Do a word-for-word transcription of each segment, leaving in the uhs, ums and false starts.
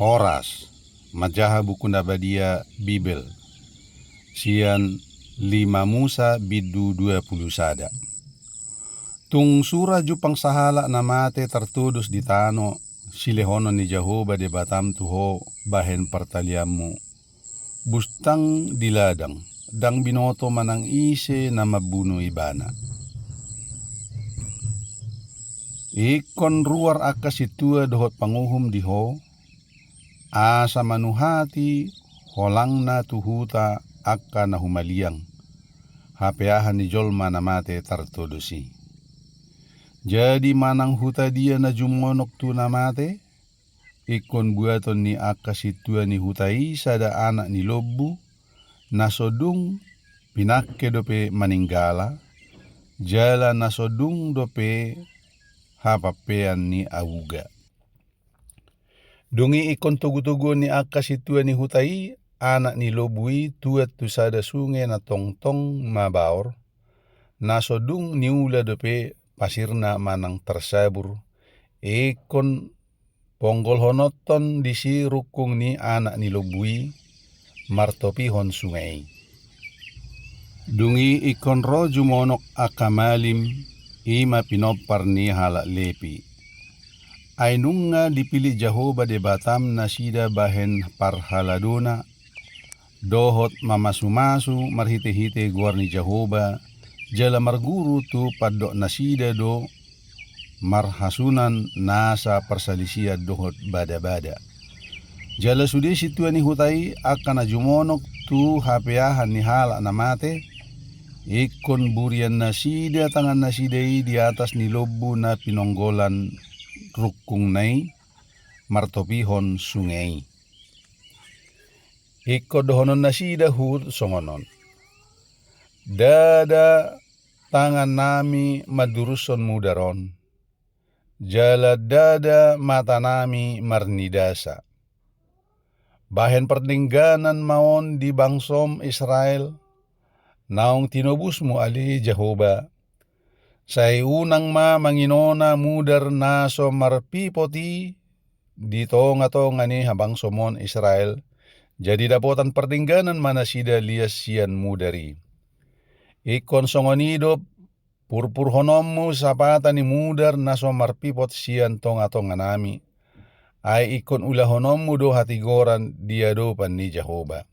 Horas, manjaha buku na badia Bibel, sian lima Musa bindu dua pulu sada. Tung sura jumpang sahalak na mate tartodos di tano, silehonon ni Jahowa Debatam tu ho bahen partalianmu, bustang di ladang, ndang binoto manang ise na mambunu ibana. Ingkon ruar angka sintua dohot panguhum di ho, asa manuhati holangna tu huta angka na humaliang, hapeahan ni jolma na mate tartodos i. Jadi manang huta dia na jumonok tu na mate, ingkon buaton ni angka sintua ni huta i sada anak ni lombu, na so dung pinangke dope maninggala, jala na so dung dope hapampean ni auga. Dung i ingkon togutoguon ni angka sintua ni huta i anak ni lombu i tuat tu sada sunge na tongtong mabaor, na so dung niula dope pasirna manang tarsabur, ingkon ponggolhononhon disi rungkung ni anak ni lombu i martopihon sunge i. Dung i ingkon ro jumonok angka malim, i ma pinompar ni halak Lepi. Ai nunga dipillit Jahowa Debatam nasida bahen parhaladona, dohot mamasumasu marhitehite goar ni Jahowa, jala marguru tu pandoknasida do marhasunan nasa parsalisian dohot badabada. Jala sude sintua ni huta i angka na jumonok tu hapeahan ni halak na mate, ingkon burian nasida tangan nasida i di atas ni lombu na pinonggolan rungkungna i, martopihon sunge i. Ingkon dohonon nasida huhut songon on: Ndada tangannami mandurushon mudar on, jala ndada matanami marnidasa. Bahen pardengganan ma on di bangsom Israel, naung tinobusmu ale Jahowa. Sai unang ma manginona mudar na so marpipot i di tongatonga ni habangsom on Israel, jadi dapotan pardengganan ma nasida lias sian mudar i. Ingkon songon i do purpurhononmu sapata ni mudar na so marpipot sian tongatonganami, ai ingkon ulahononmu do hatigoran di adopan ni Jahowa.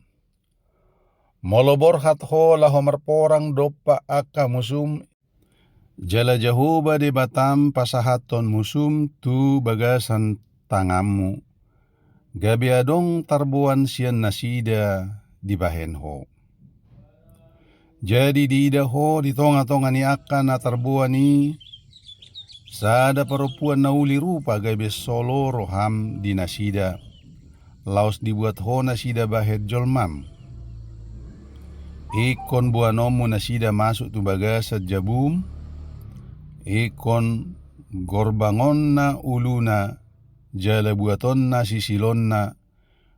Molo borhat ho laho marporang dompak angka musum, jala Jahowa Debatam pasahathon musum tu bagasan tanganmu, gabe adong tarboan sian nasida dibahen ho. Jadi diida ho di tongatonga ni angka na tarboan i sada parompuan na uli rupa gabe solo roham di nasida, laos dibuat ho nasida bahen jolmam. Ingkon boanonmu nasida masuk tu bagasan jabum, ingkon gorbangonna uluna, jala buatonna sisilonna,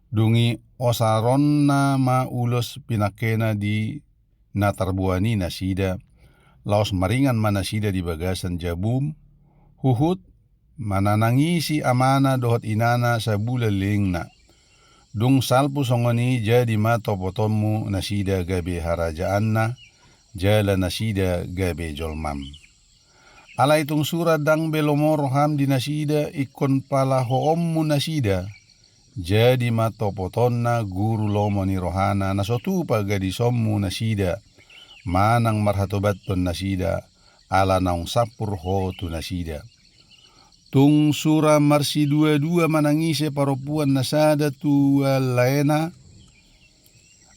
dung i osaronna ma ulos pinangkena di na tarboan i nasida, laos maringan ma nasida di bagasan jabum, huhut mananangisi amana dohot inana sabulan lelengna. Dung salpu songon i jadi ma topotonmu nasida gabe harajaanna, jala nasida gabe jolmam. Alai tung sura ndang be lomo roham di nasida, ingkon palahoonmu nasida, jadi ma topotonna guru lomo ni rohana na so tupa gadisonmu nasida, manang marhatobathon nasida, ala naung sampur ho tu nasida. Tung sura marsiduadua manang ise parompuan na sada tuan laena,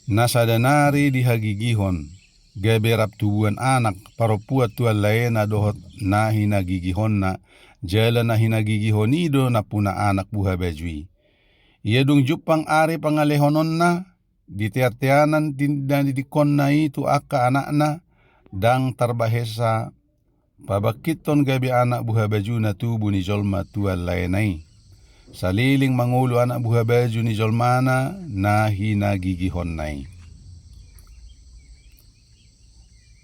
na sada nari dihagigihon, gabe rap tubuan anak parompuan tuan laena dohot na hinagigihonna, jala na hinagigihon i do nampuna anak buhabaju i. Ia dung jumpang ari pangalehononna, di teanteanan di na didingkonna i tu angka anakna, ndang tarbahesa pabangkithon gabe anak buhabajuna tubu ni jolma tuan laena i, saleleng mangolu anak buhabaju ni jolmana na hinagigihonna i.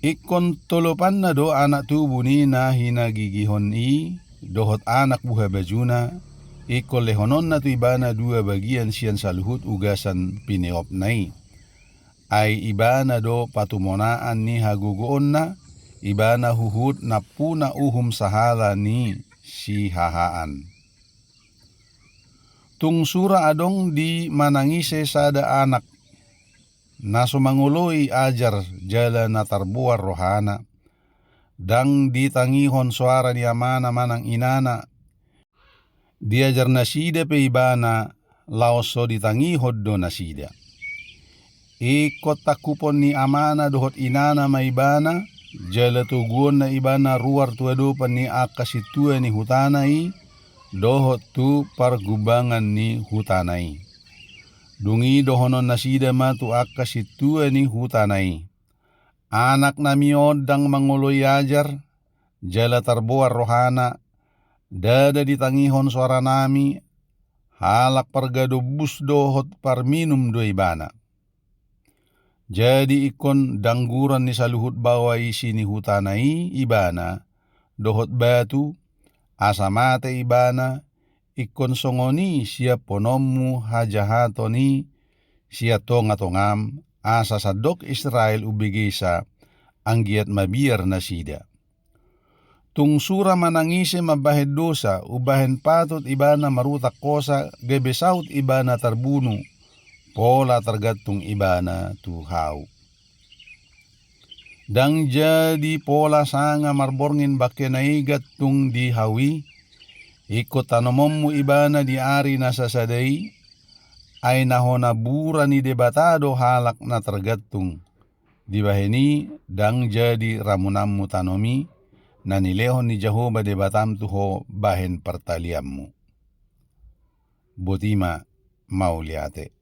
Ingkon tolopanna do anak tubu ni na hinagigihon i dohot anak buhabajuna, ingkon lehononna tu ibana dua bagian sian saluhut ugasan pineopna i. Ai ibana do patumonaan ni hagogoonna, ibana huhut nampuna uhum sahala ni sihahaan. Tung sura adong di manang ise sada anak, na so mangoloi ajar jala na tarboar rohana, ndang ditangihon soara ni amana manang inana, diajar nasida pe ibana, laos so ditangihon do nasida. Ingkon tangkupon ni amana dohot inana ma ibana, jala toguonna ibana ruar tu adopan ni angka sintua ni hutana i, dohot tu pargumbangan ni hutana i. Dung i dohonon nasida ma tu angka sintua ni hutana i: Anaknami on ndang mangoloi ajar, jala tarboar rohana, ndada ditangihon soaranami, halak pargadombus dohot parminum do ibana. Jadi ingkon dangguran ni saluhut baoa isi ni hutana i ibana, dohot batu, asa mate ibana, ingkon songon i siampononmu hajahaton i sian tongatongam, asa sandok Israel umbegeSa, anggiat mabiar nasida. Tung sura manang ise mambahen dosa, umbahen patut ibana marutak hosa, gabe saut ibana tarbunu, pola targantung ibana tu Hau. Ndang jadi pola sanga marborngin bangkena i gantung di Hau i, ingkon tanomonmu ibana di ari na sasada i, ai na hona bura ni Debata do halak na targantung. Dibahen i ndang jadi ramunanmu tanom i, na nilehon ni Jahowa Debatam tu ho bahen partalianmu. Boti ma, mauliate.